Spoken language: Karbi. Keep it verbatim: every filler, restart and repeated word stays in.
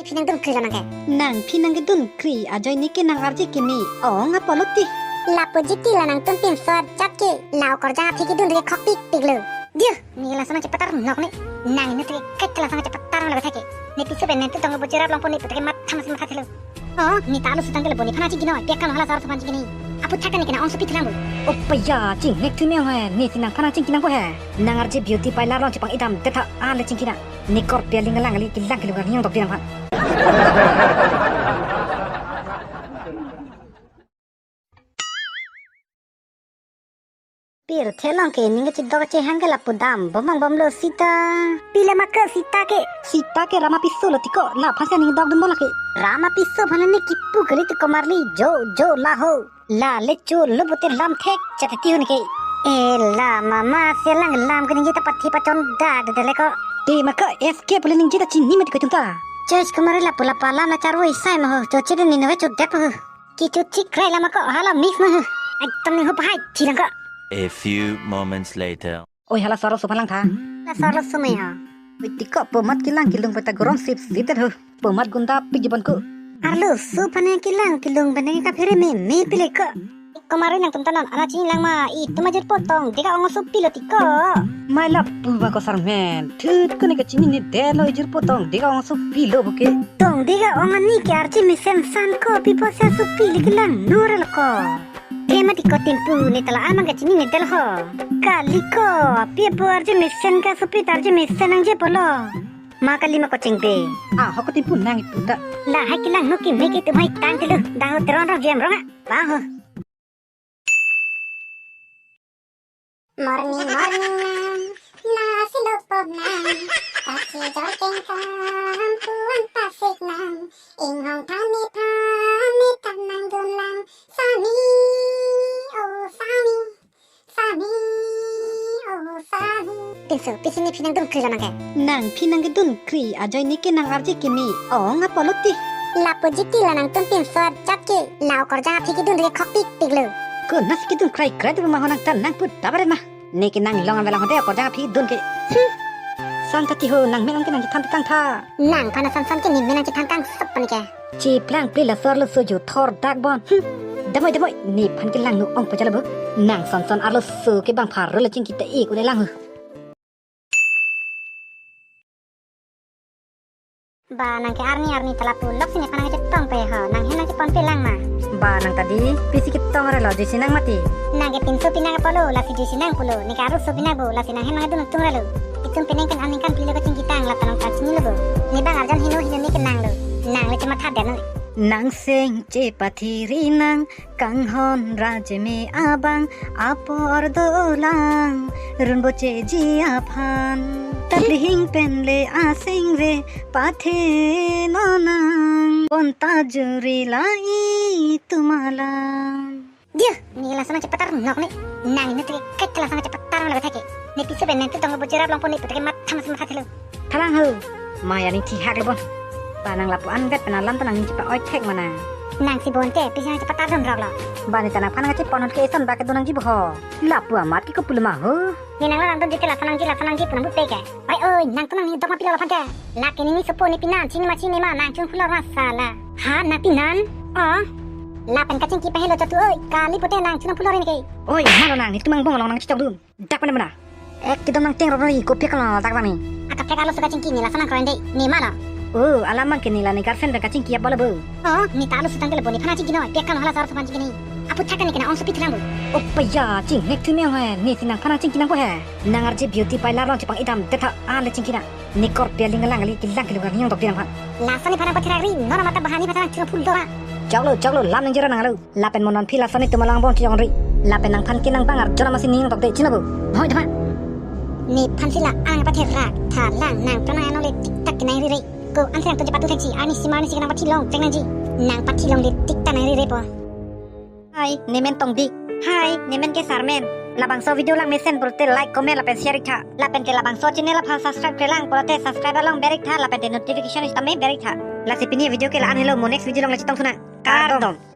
Phi nangdunkri lo nang ke. Nang phi nangkedunkri ajoine ke nang arje keme ong apotlo ti. Lapu jiti la nangtum pinso arjap ke. La okorjang aphi kedun re khok tik tik lo. Diu, ne laso nangchepatar nok ne. Nang ne tre ket laso nangchepatar lo thake. Ne piso pen ne tu tong lo bocherap longpo ne putake matha masi matha thelo. Oh, ne ta lo sutang ke lo bo nephan chingki noi. Pia kam hala sar sutang chingki noi. Aphuthak ne kena ongsopi thulang bo. Opaya chingnek thu ne he. Nesi nangphan chingki nangpo he. Nang arje beauty parlor along chepang-idam detha ale chingki nang. Ne korpi aling alang ali kelang kelung arni ongdok di nangphan. Pirthe along ke ning kechidok chehang ke lapu dambom angbomlo sita. Pila ma ke sita ke? Sita ke Rama piso lo tiko, laphan si ning dokdunbom lake. Rama piso aphan ne kipu kali tiko marli jo jo laho. La le cho lo pute lam thek chatiti hon ke. E la mama se lang lam ke ningje ta pathi pachon da de le ko. Te ma ke S K pule ningje ta chini mati ko chunta. Church kemari lapu lapa lam na charvo isai ma ho. Choche de nino ve chodep ho. Kichu chikrai lama ko hala mix ma ho. Ekdom ning ho pahai chilang ko. A few moments later. Oi, hala sor lo so aphan langtha. La sor lo so me ha. Oi, tiko pomat kelang kelung peta gorom sip sip det ho. Pomat gunda pik jibon ko. Arlo so aphan kelang kelung bene kaphere me me pile ko. Komari nangtum ta non ana chini lang ma, itum ajirpo tongdek a-ong asopi lo tiko. Mai lapu ba ko sarmen. Thut ko ne kachini ne det lo, ijirpo tongdek a-ong asopi lo bo ke. Tongdek a-ong ani ke arje mesen san ko, pi apotsi asopi le kelang nor lo ko. Te mati ko Timpu, ne ta la amang kachini ne det ho. Kali ko, pi apo arje mesen ke asopi ta arje mesen nangjepo lo. Ma kali ma ko chingpe. Ah, ho ko Timpu nang ipu ta. Lahai kelang no keme ke tum hai tang te lo. Dang ho teron rong jem rong a. Ba ho. Morning, morning, nang. Nasi lopo nang. Kasi jor kengkam puan pasik nang. Inghong thani thani tanang dun lang. Sani, oh sani. Sani, oh sani. Pinso, pisi ne phi nangdunkri lo nang ke. Nang phi nangkedunkri ajoine ke nang arje keme ong apotlo ti. Lapu jiti la nangtum pinso arjap ke. La okorjang aphi kedun re khok tik tik lo. Ko nasi kedun krai krai tu ma ho nang tan nang put dabar ma. Ne ke nang long avelang ho de okorjang aphi dun ke. Hmm. San ta ti ho nang men an ke nangchethan tang tha. Nangphan ason son ke ne men nangchethan tang sop pon ke. Chiplang pli la sor lo so jo thor dak bon. Hmm. Damoi damoi nephan kelang nu ong pajal bo. Nang son son arlo so ke bang phar lo chingki ta ik ule lang ho. Ba nang ke arni arni ta lapu lok si nephan nangchetong pe ho, nang he nangchepon pe lang ma. Ba nang ta di, pisi ketong re lo juice nang mati. Nang ke pinso pinang apotlo, lasi juice nang pulo, ne ke arloso pinang bo, lasi nang he nangdun tung re lo. Itum penang pen aningkan pilo kachingki tang, la ta nang kachini lo bo. Ne bang arjan hino hino ne ke nang lo. Nang le chematha den lo. Nang seng chepathiri nang, kanghon ra cheme abang, apor dolang, run bocheji aphan. Taplihing pen le asing re pathe nonang, pon ta juri la itum alam. Diu, ne laso nangchepatar nok ne. Nang ne tre ket laso nangchepatar lo thake. Ne piso pen ne tu tong lo bocherap longpo ne putake matha masi matha thelo. Thalang ho. Maya ning thihak lo bon. Ba nang lapu an vet pen alam ta nang ning chepa-oi thek ma nang. Nang si bonte, pisi nangchepatar dun rok lo. Ba ne ta nangphan nangchepon hon ke eson ba kedun nangji bo ho. Lapu amat ke kopulo ma ho. Ne nang la nangdun jite laso nangji, laso nangji pu nang bu pe ke. Oi, oi, nang tu nang ne dok ma pilo laphan ke. La ke ne ne sopo ne pinan, chini ma chini ma, nang chun phulo ma sala. Ha, nang pinan? Oh. Lapen kachingki pahelo chatu oi, kali pute nang chun phulo rin ke. Oi, ma lo nang, netum angbong along nangchechok dun. Dak mana mana. Ek kedam nang teng roro i kopi kalo dak bang ni. Aka phek arloso kachingki ne laso nangkroin de, ne ma lo. Oh, alam mang ke ne la ne girlfriend pen kachingki apotlo bo. Oh, ne ta arloso tang ke lo bo nephan chingki noi, pek kalo hala sar sophan chingki ne. Aphuthak ne kena ongsopi thulang bo. Opaya chingnek thu ne he, nesi nangphan chingki nangpo he. Nang arje beauty parlor along chepang-idam detha ale chingki nang. Ne korpi aling alang ali kelang kelung arni ongdok di nangphan. Laso nephan patherak ri, non mata bahani patherak chiro phul do ha. Choklo, choklo, lam nangji ra nang lo. Lapen mo non phi laso netum along angbong chiyong ri. Lapen nangphan ke nang bang arjon amatsi ning tokde chino bo. Hoi dama. Nephan si la ang patherak, tha lang nangtum nang anong le tik tak kenang ri re. Ko an se nangtum chepatu thekji, arnisi ma arnisi kenang pathi long, cheng nangji. Nang pathi long le tik tak nang ri re po. Hai, nemen Tongdik. Hai, nemen ke Sarmen. Labangso video lang mesen pulote like, comment, lapen share iktha. Lapen ke labangso channel aphan subscribe klemkle lang pulote subscribe along ber iktha, lapen te notification sitame ber iktha. Lasi pini video ke la-an helo, mo next video along le chetong thu nang. Kardom.